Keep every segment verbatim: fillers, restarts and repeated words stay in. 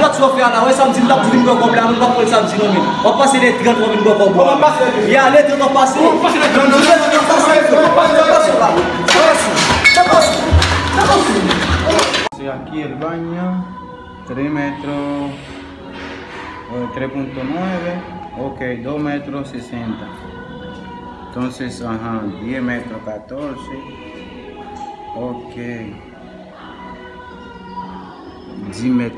Sa w fè a la, wè samdi, m t ap di vin pran kòb la, men m p ap pran l samdi non, men. W ap pase le trant, w ap vin pran kòb ou. Kòman pase le trant? Ya, le trant w ap pase. Non, non, le trant w ap pase. Pase la. Pase. Pase. Se aquí el baño, tres metros, eh, tres punto nueve, ok, dos metros sesenta. Entonces, ajá, diez metros catorce, ok. Dis mèt.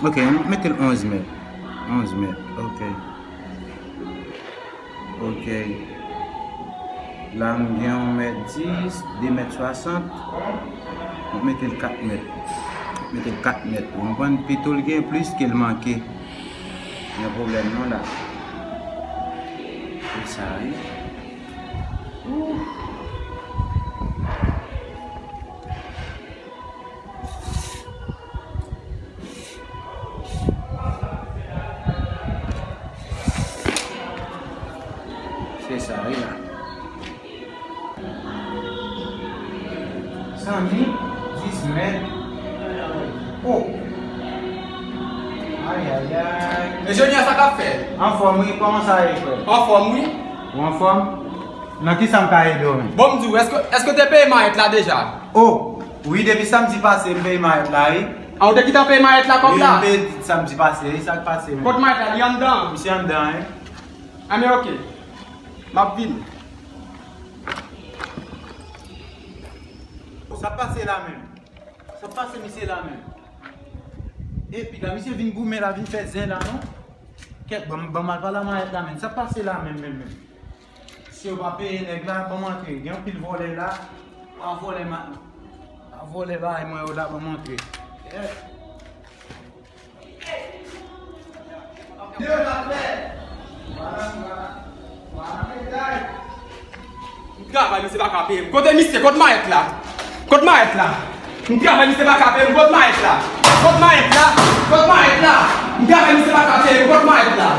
Ok, mete l onz mèt. Onz mèt, ok. Ok. La, m gen yon mèt dis, de mèt swasant. Mwen mete l kat mèt. Mete l kat mèt. Ou konprann? Pito l gen plis ke l manke. Gen pwoblèm non la. Se sa, wi. Ooh. Se sa, wi la. Sanni, dis mèt. Oh! Ay, ay, ay. E Junior, sa k ap fèt? Anfòm, wi. Kòman sa ye, frè? Anfòm, wi. Ou anfòm? Nan ki sa m ka ede w, menm? Bon, m di w, èske, èske w te peye mayèt la deja? Oh, wi, depi samdi pase, m peye mayèt la, wi. A, ou te gentan peye mayèt la kòb la? Wi, m peye samdi pase, wi, sa k pase, menm. Kot mayèt la? Li anndan? Misye anndan, wi. A, men oke. M ap vini. Sa k pase la, menm? Sa k pase, misye la, menm? Epi la, misye vin goumen la, vin fè zen la, non? Kèt, ban m, ban m al pale a mayèt la, menm. Sa k pase la, menm, menm, menm? Si yo pa peye nèg la, ban m antre. Gen anpil vòlè la. Pa vòlè ma-, pa vòlè bagay mwen yo la, ban m antre. M travay, misye pa ka peye m. Kote misye? Kot mayèt la? Kot mayèt la? M travay, misye pa ka peye m. Kot mayèt la? Kot mayèt la? Kot mayèt la? M travay, misye pa ka peye m. Kot mayèt la?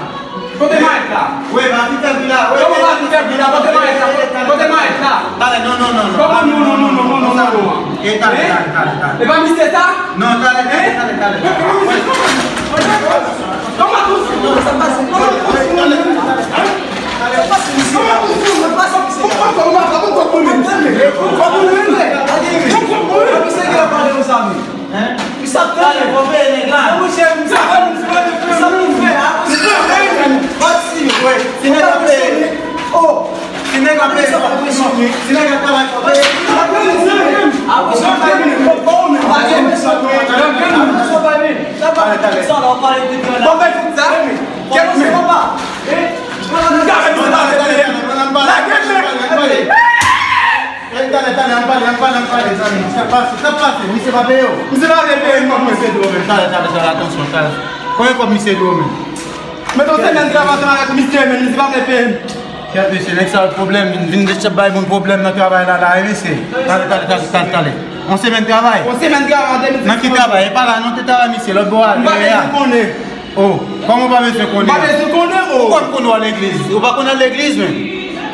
Kote mayèt la? Wi, pa fin fè bri la. Wi, kòman pa fin fè bri la? Kote mayèt la? Kote mayèt la? Talè, non, non, non, non. Kòman non, non, non? E talè, talè, talè, talè. E pa misye sa? Non, talè, talè, talè, talè. Kòman misye? Kòman misye? Kòman misye? Kòman misye? Kòman misye? Kòman misye? Kòman misye? Hein? Misye ap pale konsa, men. Misye ap pale. Fò peye nèg la. Non, monchè, misye ap pale, misye ap pale. Misye ap pale. Pati, wi. Si nèg la peye. Oh. Si nèg la peye, fò peye. Si nèg la travay, fò peye. Ap peye. Ap peye. Talè, talè. Bon, ben, tout sa. Kèt, men. Talè, talè, talè. Lage, men. Ey, talè, talè, ann pale, ann pale, ann pale, zanmi. Sa k pase, sa k pase? Misye pa peye w? Misye pa vle peye m, non, mesye. Talè, talè, talè, atansyon, talè. Konbyen kòb misye dwe w menm? Mete yon semèn travay ansanm avèk misye, men misye pa vle peye m. Kèt, mesye, nèg sa yo pwoblèm, vin, vin deja bay moun pwoblèm nan travay la, la, wi, mesye. Talè, talè, talè, talè, talè. Yon semèn travay? Yon semèn travay, an de mil dis. Nan ki travay? E pa la, non, te travay, mesye, lòt bò a. M pa bezwen konnen. Oh, kòman w pa bezwen konnen? M pa bezwen konnen, oh. Ou konn, konn w al legliz? Ou pa konn al legliz, men.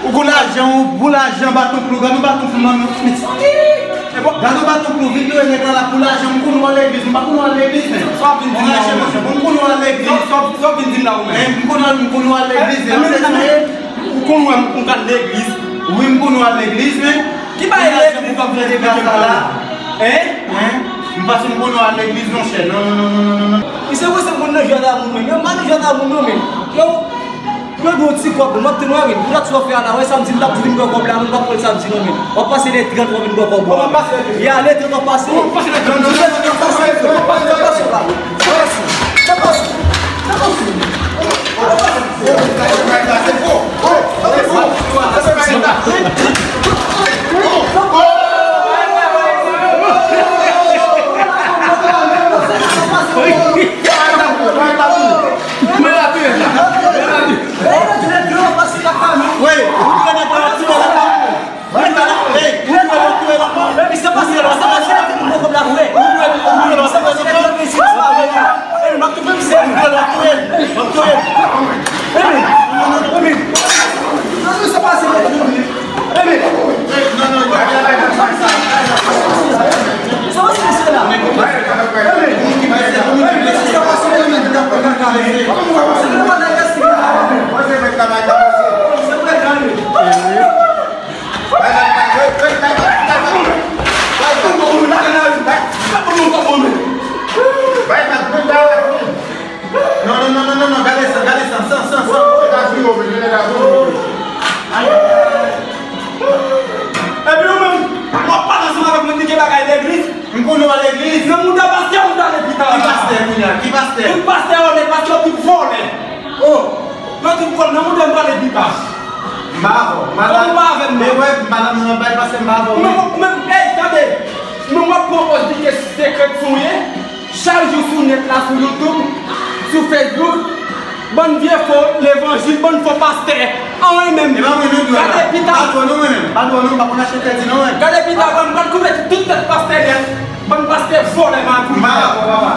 Ou konn lajan, ou pou lajan, baton klou, gade yon baton klou nan men w. Gade yon baton klou, vin touye nèg la la pou lajan, m konn w al legliz, m pa konn w al legliz, men. Sa w vin di m la, ou menm? M konn w al legliz. Sa w, sa w vin di m la, ou menm? Men, m konn al, m konn w al legliz, men. Ou konn wè m, m konn al legliz. Wi, m konn w al legliz, men. Ki bagay legliz w ap vin eksplike m la? Hein? Hein? M panse m konn w al legliz, monchè. Non, non, non, non, non, non. Misye wè se m konn nan jwèt a moun, men. Yo, m pa nan jwèt a moun, non, men. Yo, yo dwe yon ti kòb, men m ap tann wè, men. Pou dat sa w fè a la, wè samdi, m t ap di vin pran kòb la, men m p ap pran l samdi, non, men. W ap pase le trant, w ap vin pran kòb ou. Kòman pase le trant? Ya, le trant w ap pase. Kòman pase le trant? Non, non, le trant w ap pase. Sa pase la? Sa pase? Sa pase? Sa pase? Non, non, non, non, non, non, gade sa, gade sa, san, san, san. Epi ou menm, w ap pale ansanm avèk moun ki gen bagay legliz. M konnen w legliz. Nan mouda pastè, mouda lepitan. Ki pastè, kounye a? Ki pastè? Tout pastè yo, lè pastè yo tout vòlè. Oh, yo tout vòlè. Nan mouda m pale pi ba. M pa avè w. Madanm, ou pa avè m, non. Men wè, madanm nan bay pastè, m pa avè w. Ou menm, ou menm, ey, tande. Ou menm w ap pran pòz di ke se kretyen ou ye. Chak jou sou nèt la, sou YouTube, sou Facebook, bann vye fo levanjil, bann fo pastè. Anyen menm. E pa mwen menm, gade pita. Pa dwòl non, mwen menm. Pa dwòl non, m pa konn achte kredi non, mwen. Gade pita, mwen, m pral koupe tout tèt pastè nèt. Bann pastè vòlè, magouy. M pa dakò, papa.